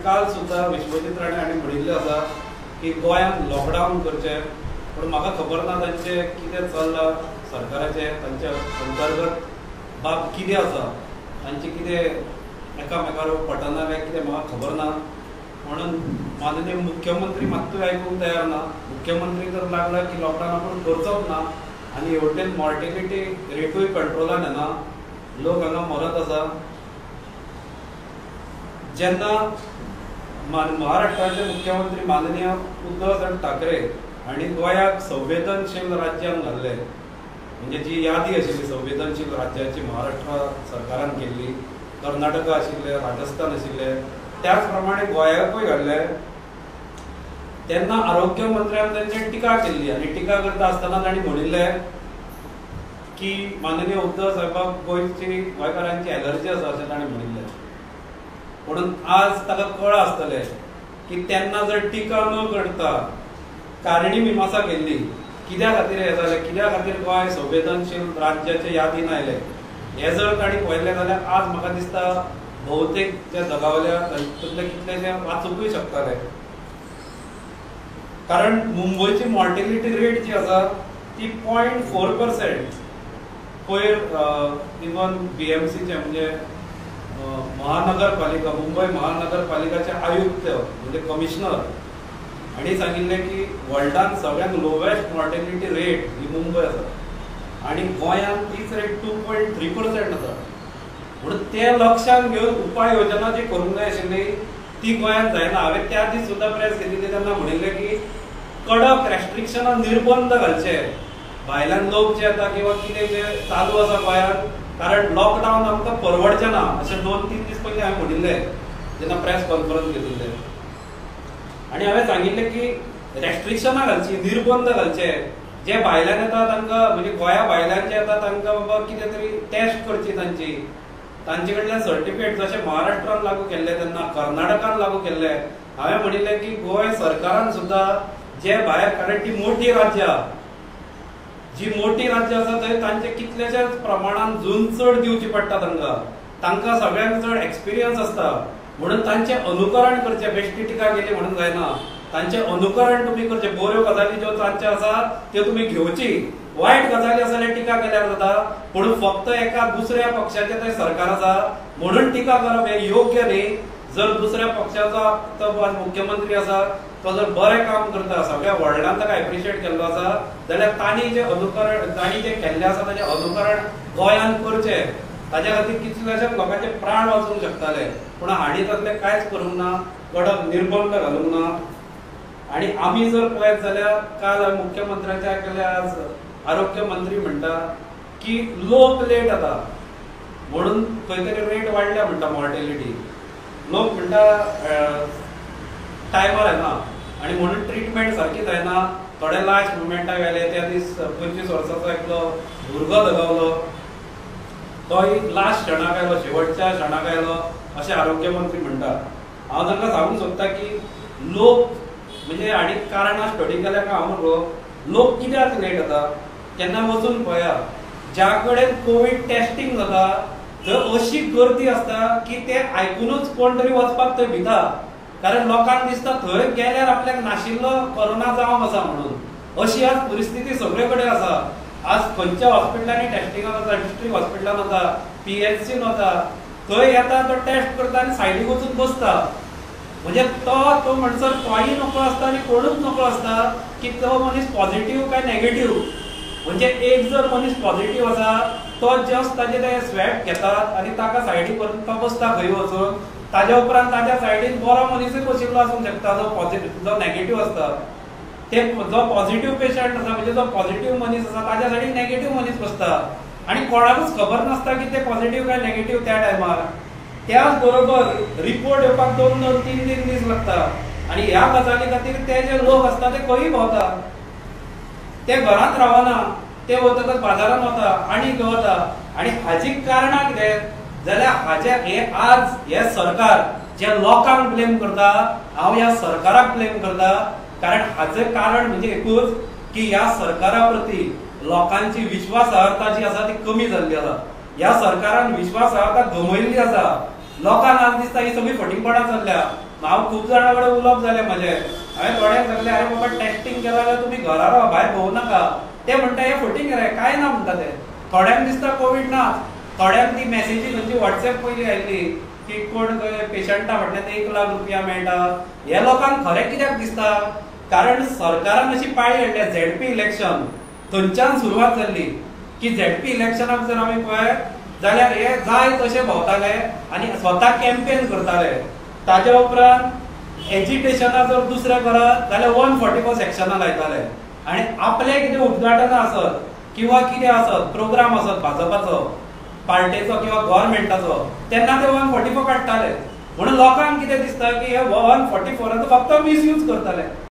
काल सुद्दां विश्वजीत राणे हांणी म्हणिल्लें आसा की गोंयांत लॉकडावन करचें, पूण म्हाका खबर ना तांचें कितें चल्लां सरकाराचें, तांचे अंतर्गत बाब कितें आसा, तांचें कितें एकामेकार पटना काय कितें म्हाका खबर ना. म्हणून माननीय मुख्यमंत्री मात्तूय आयकूंक तयार ना. मुख्यमंत्री तर लागला की लॉकडावन आपूण करचोच ना आनी हेवटेन मॉर्टेलिटी रेटूय कंट्रोलान येना, लोक हांगा मरत आसा. जेन्ना महाराष्ट्राचे मुख्यमंत्री माननीय उद्धव साहेब ठाकरे हांणी गोंयाक संवेदनशील राज्यान घाल्लें, म्हणजे जी यादी आशिल्ली संवेदनशील राज्याची महाराष्ट्र सरकारान केल्ली, कर्नाटका आशिल्लें, राजस्थान आशिल्लें, त्याच प्रमाणे गोंयाकूय घाल्लें, तेन्ना आरोग्य मंत्र्यान तांचेर टिका केल्ली आनी टिका करता आसतना तांणी म्हणिल्लें की माननीय उद्धव साहेबाक गोंयची गोंयकारांची एलर्जी आसा अशें ताणें म्हणिल्लें. म्हणून आज ताका कळ्ळां आसतलें की तेन्ना जर टिका न करता कारणी मिमांसा केल्ली कित्या खातीर हें जालें, कित्या खातीर गोंय संवेदनशील राज्याचे यादीन आयलें, हें जर तांणी पळयलें जाल्यार आज म्हाका दिसता बहुतेक जे दगावल्या तातूंतले कितलेशे वाचुंकूय शकताले. कारण मुंबयची मॉर्टेलिटी रेट जी आसा ती 0.4%. पयर इवन BMCचे म्हणजे महानगरपालिका, मुंबय महानगरपालिकाचे आयुक्त म्हणजे कमिशनर हांणी सांगिल्लें की वर्ल्डान सगळ्यांत लोवेस्ट मॉर्टेलिटी रेट ही मुंबय आसा आनी गोंयांत तीच रेट 2.3% आसा. म्हणून ते लक्षांत घेवन उपाय योजना जी करूंक जाय आशिल्ली ती गोंयांत जायना. हांवें त्या दीस सुद्दां प्रेस घेतिल्ली तेन्ना म्हणिल्लें की कडक रेस्ट्रिक्शनां निर्बंध घालचे, भायल्यान लोक जे येता किंवा कितें जे चालू आसा गोंयांत, कारण लॉकडावन आमकां परवडचें ना अशें 2-3 दीस पयलीं हांवें म्हणिल्लें जेन्ना प्रेस कॉन्फरन्स घेतिल्लें. आनी हांवें सांगिल्लें की रेस्ट्रिक्शनां घालची, निर्बंध घालचे, जे भायल्यान येता तांकां म्हणजे गोंया भायल्यान जे येता तांकां बाबा कितें तरी टेस्ट करची तांची, तांचे कडल्यान सर्टिफिकेट जशें महाराष्ट्रान लागू केल्लें तेन्ना कर्नाटकान लागू केल्लें. हांवें म्हणिल्लें की गोंय सरकारान सुद्दां जे भायर, कारण ती मोठी राज्यां, जी मोठी राज्यां आसा थंय तांचे कितल्याच्याच प्रमाणान झून चड दिवची पडटा तांकां, तांकां सगळ्यांत चड एक्सपिरियन्स आसता, म्हणून तांचें अनुकरण करचें. बेश्टी टिका केली म्हणून जायना, तांचें अनुकरण तुमी करचें. बऱ्यो गजाली ज्यो तांच्यो आसा त्यो तुमी घेवची, वायट गजाली आसा जाल्यार टिका केल्यार जाता, पूण फक्त एका दुसऱ्या पक्षाचें थंय सरकार आसा म्हणून टिका करप हें योग्य न्ही. जर दुसऱ्या पक्षाचो तो मुख्यमंत्री आसा तो जर बरें काम करता, सगळ्या वर्ल्डान ताका एप्रिशिएट केल्लो आसा, जाल्यार तांणी जें अनुकरण, तांणी जें केल्लें आसा ताचें अनुकरण गोंयान करचें. ताच्या खातीर कितल्याशाच लोकांचे प्राण वाचूंक शकताले, पूण हांणी तसलें कांयच करूंक ना, कडक निर्बंध घालूंक ना. आनी आमी जर पळयत जाल्यार काल मुख्यमंत्र्याच्या आयकलें, आज आरोग्य मंत्री म्हणटा की लोक लेट येता म्हणून खंय तरी रेट वाडल्या म्हणटा मॉर्टेलिटी, लोक म्हणटा टायमार येना आनी म्हणून ट्रिटमेंट सारकी जायना. थोडे लास्ट मुमेंटाक आयले, त्या दीस 25 वर्साचो एकलो भुरगो दगावलो, तोय लास्ट क्षणाक आयलो, शेवटच्या क्षणाक आयलो अशें आरोग्य मंत्री म्हणटा. हांव तांकां सांगूंक सोदता की लोक म्हणजे आनी कारणां स्टडी केल्या काय हांव न्हू, लोक कित्याक लेट येता तेन्ना वचून पळया, ज्या कडेन कोवीड टेस्टिंग जाता थंय अशी गर्दी आसता की ते आयकुनूच कोण तरी वचपाक थंय भिता, कारण लोकांक दिसता थंय गेल्यार आपल्याक नाशिल्लो कोरोना जावंक आसा म्हणून. अशी आज परिस्थिती सगळे कडेन आसा. आज खंयच्या हॉस्पिटलांनी टेस्टिंगाक वता, डिस्ट्रिक्ट हॉस्पिटलान वता, PHCन वता, थंय येता तो टेस्ट करता आनी सायडीक वचून बसता. म्हणजे तो म्हणसर तोय नकळो आसता आनी कोणूच नकळो आसता की तो मनीस पॉझिटिव्ह काय नेगेटिव्ह. म्हणजे एक जर मनीस पॉझिटिव्ह आसा तो जस्ट ताजे ते स्वॅब घेतात आनी ताका सायडीक व्हरून तो बसता खंय वचून, ताज्या उपरांत ताज्या सायडीन बरो मनीसूय बशिल्लो आसूंक शकता जो पॉझिटिव्ह, जो नेगेटिव्ह आसता. ते जो पॉझिटिव्ह पेशंट आसा म्हणजे जो पॉझिटिव्ह मनीस आसा ताज्या सायडीन नेगेटिव्ह मनीस बसता आनी कोणाकूच खबर नासता की ते पॉझिटिव्ह काय नेगेटिव्ह त्या टायमार. त्याच बरोबर रिपोर्ट येवपाक 2-2, 3-3 दीस लागता आनी ह्या गजाली खातीर ते जे लोक आसता ते खंय भोंवता, ते घरांत रावना, ते वतकच बाजारांत वता आनी खंय वता. आनी हाजी कारणां कितें जाल्यार हाजे हे आज हे सरकार जे लोकांक ब्लेम करता, हांव ह्या सरकाराक ब्लेम करता, कारण हाजें कारण म्हणजे एकूच की ह्या सरकारा प्रती लोकांची विश्वासार्हता जी आसा ती कमी जाल्ली आसा. ह्या सरकारान विश्वासार्हता गमयल्ली आसा. लोकांक आज दिसता ही सगळी फटींगपणां चल्ल्या. हांव खूब जाणां कडेन उलोवप जालें म्हजें, हांवें थोड्यांक सांगलें अरे बाबा टेस्टिंग केलां जाल्यार तुमी घरा रावा, भायर भोंवू नाका. ते म्हणटा हे फटींग रे, कांय ना म्हणटा ते. थोड्यांक दिसता कोवीड ना, थोड्यांक ती मॅसेजी खंयची वॉट्सएप पयली आयिल्ली की कोण पेशंटा फाटल्यान 1 लाख रुपया मेळटा. हे लोकांक खरें कित्याक दिसता, कारण सरकारान अशी पाळी हाडल्या झेडपी इलेक्शन, थंयच्यान सुरवात जाल्ली की झेडपी इलेक्शनाक जर आमी पळयत जाल्यार हे जाय तशे भोंवताले आनी स्वता कॅम्पेन करताले. ताज्या उपरांत एजिटेशनां जर दुसरें करत जाल्यार 144 सेक्शनां लायताले आनी आपले कितें उद्घाटनां आसत किंवा कितें आसत प्रोग्राम आसत भाजपाचो, पार्टेचो किंवा गव्हर्मेंटाचो, तेन्ना ते 144 काडटाले. म्हणून लोकांक कितें दिसता की हे 144 फक्त मिसयूज करताले.